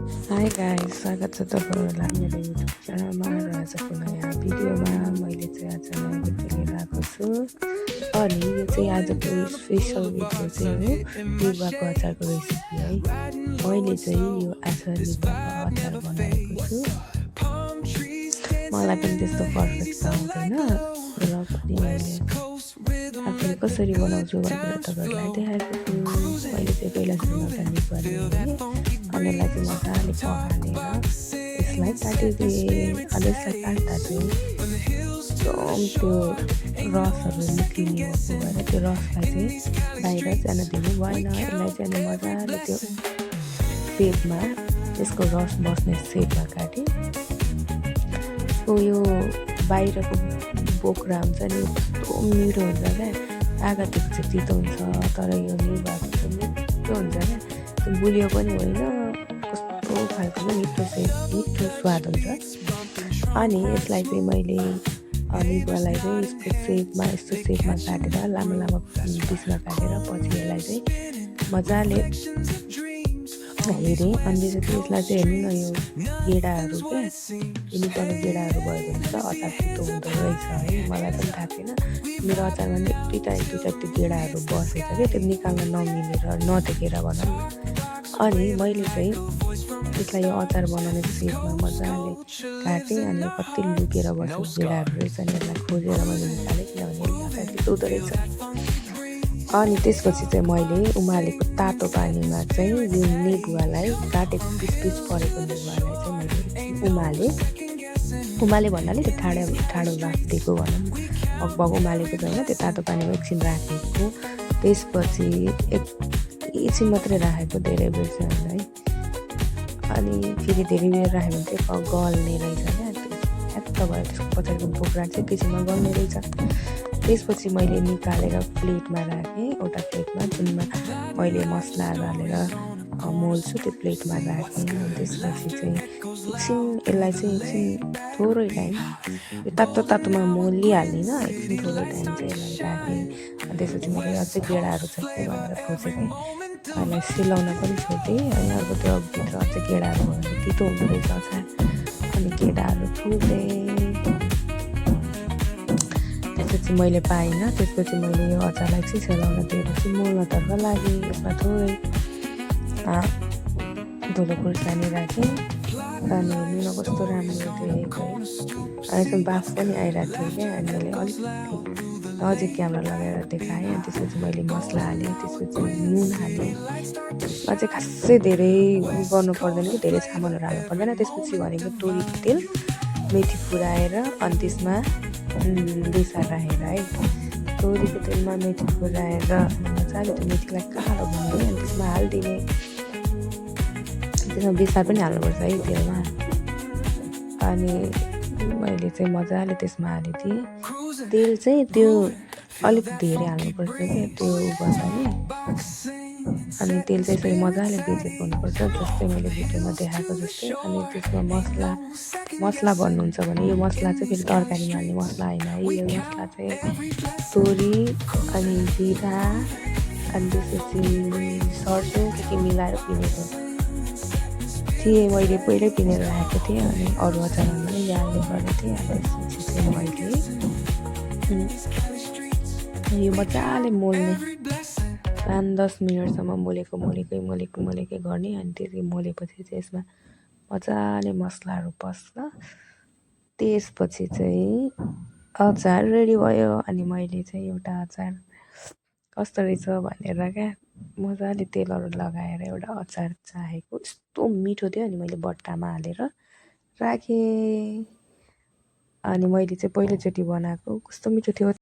High guys, स्वागत छ तपाईँहरूलाई मेरो युट्युब च्यानलमा र आजको नयाँ भिडियोमा मैले चाहिँ आज नयाँ भिडियो लिएर आएको छु। अनि यो चाहिँ आजको स्पेसल भिडियो चाहिँ हो लिब्वाको अचारको रेसिपी है। मैले चाहिँ यो आज लिब्वाको अचार बनाएको छु। मलाई पनि त्यस्तो पर्फेक्ट त आउँदैन र पनि मैले आफूले कसरी बनाउँछु भनेर तपाईँहरूलाई देखाएको छु। मैले चाहिँ पहिला सुरु एउटा लिब्वा लिएँ अनि यसलाई चाहिँ मजाले पखालेर यसलाई काटिदिएँ। अनि यसलाई काट्दा चाहिँ एकदम त्यो रसहरू निक्लिने भएको भएर त्यो रसलाई चाहिँ बाहिर जान दिनु भएन। यसलाई चाहिँ अनि मजाले त्यो सेपमा त्यसको रस बस्ने सेपमा काटेँ। यो बाहिरको बोक्रा हुन्छ नि कस्तो मिठो हुन्छ क्या। आगोको चाहिँ तितो हुन्छ तर यो लिब्वाको चाहिँ मिठो हुन्छ क्या। त्यो बुलियो पनि होइन, कस्तो खालको मिठो स्वाद हुन्छ। अनि यसलाई चाहिँ मैले लिब्वालाई चाहिँ यस्तो सेपमा काटेर लामो लामो पिसमा काटेर पछि यसलाई चाहिँ मजाले हेरेँ। अनि त्यसपछि यसलाई चाहिँ हेर्नु न यो गेडाहरू क्या, यिनीसँग गेडाहरू भएको हुन्छ अचार छिटो हुँदो रहेछ है। मलाई पनि थाहा थिएन, मेरो अचारमा नि दुईवटा त्यो गेडाहरू बसेछ क्या, त्यो निकाल्न नमिलेर नदेखेर भनौँ न। अनि मैले चाहिँ त्यसलाई यो अचार बनाउने सेपमा मजाले काटेँ। अनि कति लुकेर बसेको गेडाहरू रहेछ नि, यसलाई खोजेर मैले निकालेँ किनभने अचार छिटो हुँदो रहेछ। अनि त्यसपछि चाहिँ मैले उमालेको तातो पानीमा चाहिँ यो लिब्वालाई काटेको पिस परेको लिब्वालाई चाहिँ मैले उमाले भन्नाले त्यो ठाडो राखिदिएको भनौँ, भगभग उमालेको छैन, त्यो तातो पानीमा एकछिन राखेको। त्यसपछि एकछिन मात्रै राखेको, धेरै बेर चाहिँ है। अनि फेरि धेरै बेर राख्यो भने चाहिँ गल्ने रहेछ क्या, ह्याक्क भयो त्यसको पछाडिको बोक्रा चाहिँ एकैछिनमा गल्ने रहेछ। त्यसपछि मैले निकालेर प्लेटमा राखेँ, एउटा प्लेटमा जुनमा मैले मसलाहरू हालेर मोल्छु त्यो प्लेटमा राखेँ। त्यसपछि चाहिँ एकछिन यसलाई चाहिँ थोरै टाइम यो तातोमा मोलिहाल्दिनँ, एकछिन थोरै टाइम चाहिँ यसलाई राखेँ। अनि त्यसपछि मैले अझै गेडाहरू छ कि भनेर खोजेँ, यसलाई सिलाउन पनि छोडिदिएँ। अनि अर्को त्यो भित्र अझै गेडाहरू भयो भने तितो हुँदो रहेछ अचार, अनि गेडाहरू थुलेँ। त्यसपछि मैले पाइनँ, त्यसपछि मैले यो अचारलाई चाहिँ सेलाउन दिएपछि मोल्नतर्फ लागेँ। यसमा थोरै धुलो खुर्सानी राखेँ। अनि हेर्नु न कस्तो राम्रो देखेको है। अनि यसमा बाफ पनि आइरहेको थियो क्या, अनि मैले अलिकति नजिक क्यामेरा लगाएर देखाएँ। अनि त्यसपछि मैले मसला हालेँ, त्यसपछि नुन हालेँ। अझै खासै धेरै गर्नु पर्दैन कि, धेरै सामानहरू हाल्नु पर्दैन। त्यसपछि भनेको तोरीको तेल, मेथी फुराएर अनि त्यसमा बेसार राखेर है, तोरीको तेलमा मेथी फुराएर मजाले त्यो मेथीलाई कालो बनाएँ। अनि त्यसमा हालिदिने, त्यसमा बेसार पनि हाल्नुपर्छ है तेलमा। अनि मैले चाहिँ मजाले त्यसमा हालिदिएँ। तेल चाहिँ त्यो अलिक धेरै हाल्नुपर्छ क्या, त्यो गर्दा नि। अनि तेल चाहिँ यसरी मजाले बेचेको हुनुपर्छ, जस्तै मैले भिडियोमा देखाएको जस्तै। अनि त्यसमा मसला भन्नुहुन्छ भने यो मसला चाहिँ फेरि तरकारीमा हाल्ने मसला होइन है। यो मसला चाहिँ तोरी अनि जिरा अनि त्यसपछि सर्स्यौ के मिलाएर पिनेको थिएँ, मैले पहिल्यै पिनेर राखेको थिएँ। अनि अरू अचारमा पनि हाल्ने गरेको थिएँ। अनि त्यसपछि चाहिँ मैले यो मजाले मोल्ने 5-10 मिनटसम्म मोलेकै गर्ने। अनि त्यसरी मोलेपछि चाहिँ यसमा मजाले मसलाहरू पस्छ। त्यसपछि चाहिँ अचार रेडी भयो। अनि मैले चाहिँ एउटा अचार कस्तो रहेछ भनेर क्या मजाले तेलहरू लगाएर एउटा अचार चाहेको, यस्तो मिठो थियो। अनि मैले बट्टामा हालेर राखेँ। अनि मैले चाहिँ पहिलोचोटि बनाएको, कस्तो मिठो थियो।